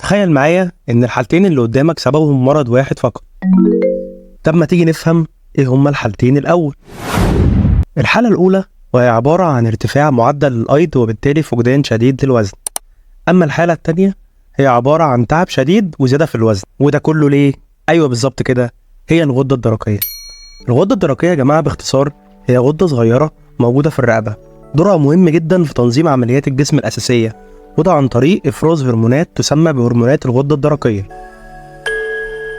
تخيل معايا إن الحالتين اللي قدامك سببهم مرض واحد فقط. طب ما تيجي نفهم إيه هما الحالتين الأول. الحالة الأولى وهي عبارة عن ارتفاع معدل الأيض وبالتالي فقدان شديد للوزن. أما الحالة التانية هي عبارة عن تعب شديد وزيادة في الوزن. وده كله ليه؟ أيوة بالظبط كده، هي الغدة الدرقية. الغدة الدرقية يا جماعة باختصار هي غدة صغيرة موجودة في الرقبة، دورها مهم جدا في تنظيم عمليات الجسم الأساسية، وده عن طريق إفراز هرمونات تسمى بهرمونات الغدة الدرقية.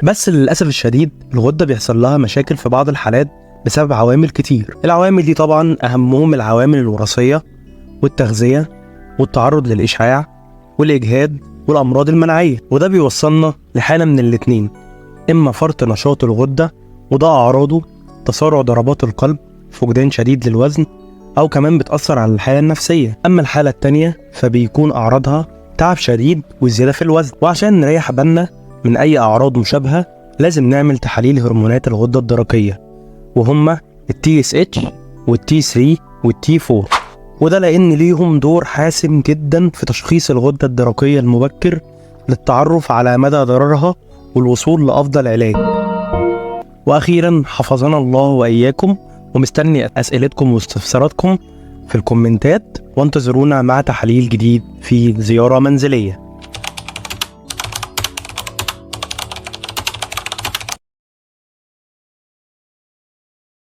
بس للأسف الشديد الغدة بيحصل لها مشاكل في بعض الحالات بسبب عوامل كتير. العوامل دي طبعا أهمهم العوامل الوراثية والتغذية والتعرض للإشعاع والإجهاد والأمراض المناعية. وده بيوصلنا لحالة من الاتنين، إما فرط نشاط الغدة وده أعراضه تسارع ضربات القلب، فقدان شديد للوزن، أو كمان بتأثر على الحالة النفسية. أما الحالة التانية فبيكون أعراضها تعب شديد وزيادة في الوزن. وعشان نريح بالنا من أي أعراض مشابهة لازم نعمل تحاليل هرمونات الغدة الدرقية، وهما ال TSH وال T3 وال T4، وده لأن ليهم دور حاسم جدا في تشخيص الغدة الدرقية المبكر للتعرف على مدى ضررها والوصول لأفضل علاج. وأخيرا حفظنا الله وإياكم، ومستني أسئلتكم واستفساراتكم في الكومنتات، وانتظرونا مع تحليل جديد في زيارة منزلية.